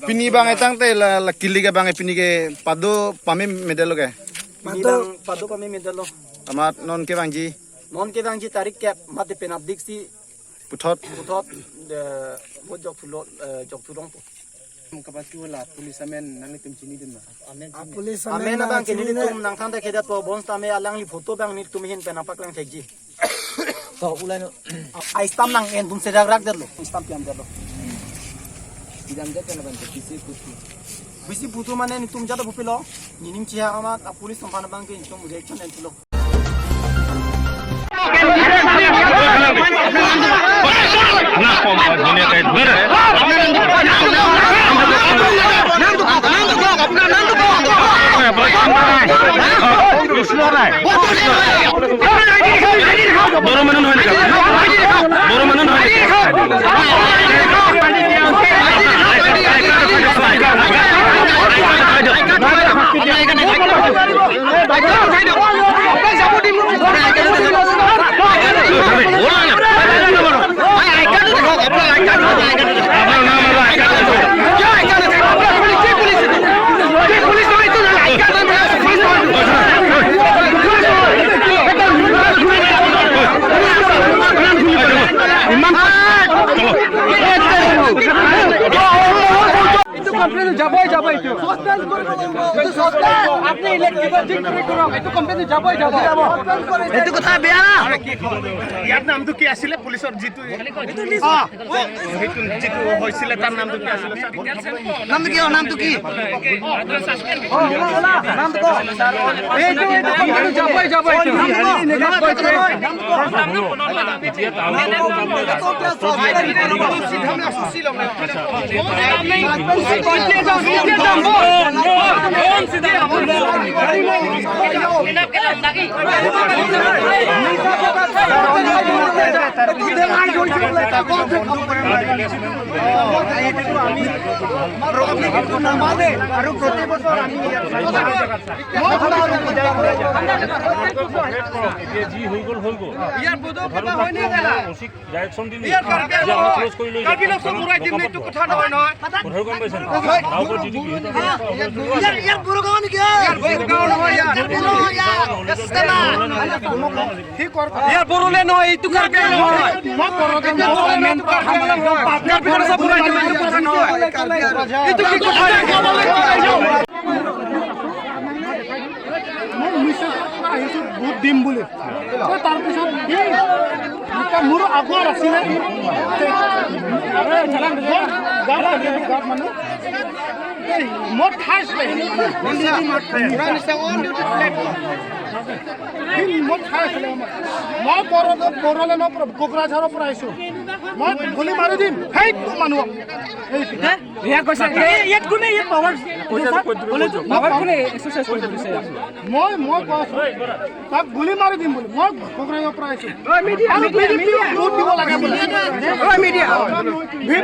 Pini bang etang te la kili ke bang pini ke padu pami medal ke padu pami medal amat non ke bang ji non ke bang ji tarik ke mate penap diksi puthot puthot bo jok thulo jok thurong po kapatula police amen nang tum chini dum amen police amen bang ke ni tum nang thang ta khedat po bons ta me alang li photo bang ni tum hin penapak lang thekji to ulai no ai stam nang en tum serak rak derlo stam piam derlo idam jat na ban bisi putu bisi putu mane ni tum jata bupilo ninim chiha ama police sompan bang ke tum reaction en thulo ইয়াৰ নামটো কি আছিলে পুলিচৰ যিটো যিটো হৈছিলে তাৰ নামটো কি আছিলে নামটো কি নামটো কি ভোট দিম বুলি তাৰপিছত মোৰ আগৰ আছিলে মানে মদ খাইছিলে। মই খাই আছিলে মই বড়োলেণ্ডৰ পৰা কোকৰাঝাৰৰ পৰা আহিছোঁ, মই গুলি মাৰি দিম সেইটো মানুহক। মই মই কৈছোঁ তাক গুলি মাৰি দিম বুলি, মই কোকৰাঝাৰৰ পৰা আহিছোঁ। ভোট দিব লাগে বোলে,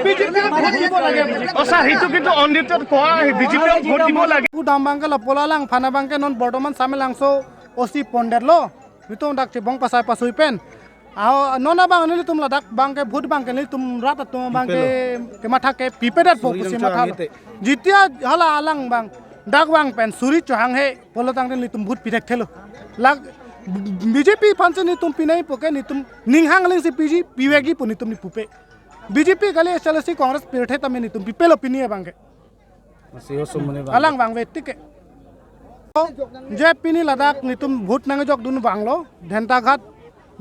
বিজেপিক ভোট দিব লাগে। ছাৰ সেইটো কিন্তু অনলিটেড কোৱা, বিজেপিক ভোট দিব লাগে। দাম বাংকে পলালাং ফানা বাংকে নন বৰ্তমান চামে লাংছ' অচি পণ্ডেৰ ল নিতুম ডাক বং পাছাই পাছুই পেন আও ননা বাং নিলি তুম লাদাখ বাংকে ভোট বাংকে নিলি তুম রাত তুম বাংকে কেমা থাকে পিপেদাত পকুসি মাথা জিতিয়া হলা আলাং বাং ডাক বাং পেন সুরি চহাং হে পলতাং নি তুম ভোট পিঠেক থেলো লাগ বিজেপি ফানসে নি তুম পিনাই পোকে নি তুম নিংহাং লিং সি পিজি পিवेगी পু নি তুম নি পুপে বিজেপি গালি এসএলসি কংগ্রেস পিঠে তমে নি তুম পিপেলো পিনিয়ে Banke alang bang vetik je pini Ladakh nitum bhut nange jok dun banglo dhenta ghat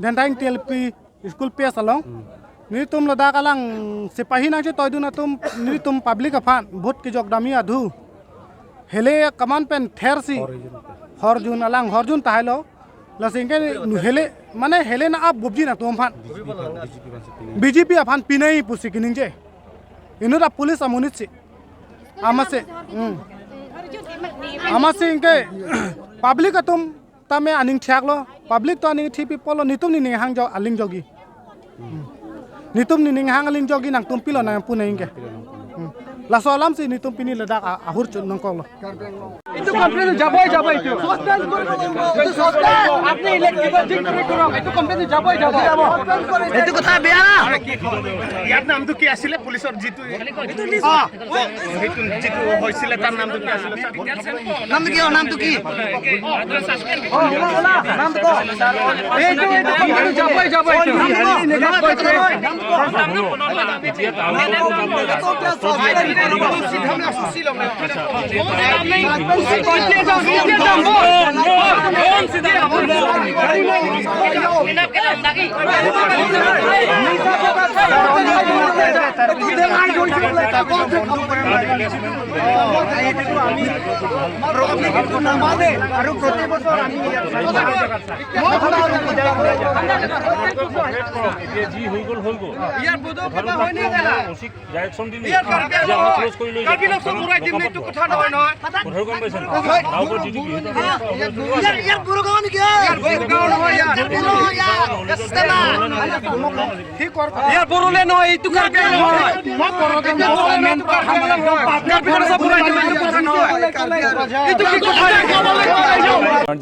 dhenta ing TLP school PS along nitum Ladakh alang sipahi nang che toy dun atum nitum public afan bhut ki jok dami adhu hele kaman pen ther si horjun alang horjun tahilo lasingke hele mane hele na ab bobji na tum phan BJP afan pinai pusi kining je inura police amunit si আমাসে আমাসে ইনকে public তুম তামে আনিং থাকলো public তো আনিং থি পিপল নিতুম নি হাং জ আলিং জগি নিতুম নি হাং আলিং জগি নাং তুম পিলো নাং পুনে ইনকে লাসো আলাম সি নিতুম পিনি লাদাখ আহুর নংকলো এইটো কমপ্লেইন যাবই যাব, এইটো আপনি ইলেকট্রিক ঠিক করে কৰক, এইটো কমপ্লেইন যাবই যাব। এইটো কথা বেয়া না। ইয়াৰ নামটো কি আছিলে পুলিচৰ যিটো যিটো হৈছিলে তাৰ নামটো কি আছিলে? নামটো কি? নামটো কি? নামটো ক। এইটো এইটো কমপ্লেইন যাবই যাব, এইটো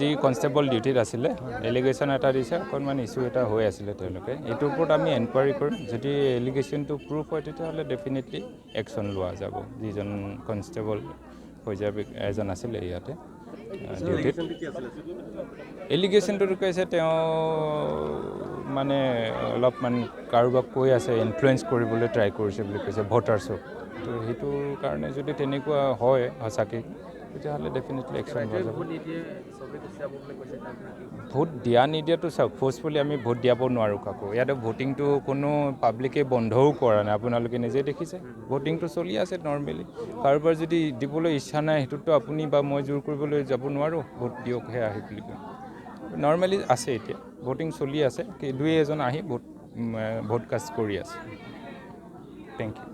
যি কনষ্টেবল ডিউটিত আছিলে এলিগেশ্যন এটা দিছে, অকণমান ইছ্যু এটা হৈ আছিলে, তেওঁলোকে এইটোৰ ওপৰত আমি এনকুৱাৰী কৰিম। যদি এলিগেশ্যনটো প্ৰুফ হয় তেতিয়াহ'লে ডেফিনেটলি একশ্যন লোৱা যাব। যিজন কনষ্টেবল হৈ যাব এজন আছিলে ইয়াতে ডিউটিত, এলিগেশ্যনটো কৈছে তেওঁ মানে অলপমান কাৰোবাক কৈ আছে, ইনফ্লুৱেঞ্চ কৰিবলৈ ট্ৰাই কৰিছে বুলি কৈছে ভোটাৰ্ছক। তো সেইটোৰ কাৰণে যদি তেনেকুৱা হয় সঁচাকৈ তেতিয়াহ'লে ডেফিনেটলি একশ্যন লোৱা যাব। ভোট দিয়া নিদিয়াটো চাওক, ফ'ৰ্চফুলি আমি ভোট দিয়াব নোৱাৰোঁ কাকো। ইয়াতে ভোটিংটো কোনো পাব্লিকে বন্ধও কৰা নাই, আপোনালোকে নিজে দেখিছে ভোটিংটো চলি আছে নৰ্মেলি। কাৰোবাৰ যদি দিবলৈ ইচ্ছা নাই সেইটোতো আপুনি বা মই জোৰ কৰিবলৈ যাব নোৱাৰোঁ, ভোট দিয়ক হে আহি বুলি কৈ। নৰ্মেলি আছে, এতিয়া ভোটিং চলি আছে, দুই এজন আহি ভোট ভোট কাষ্ট কৰি আছে। Thank you.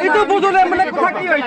এইটো বুজলে মানে কথা কি হয়।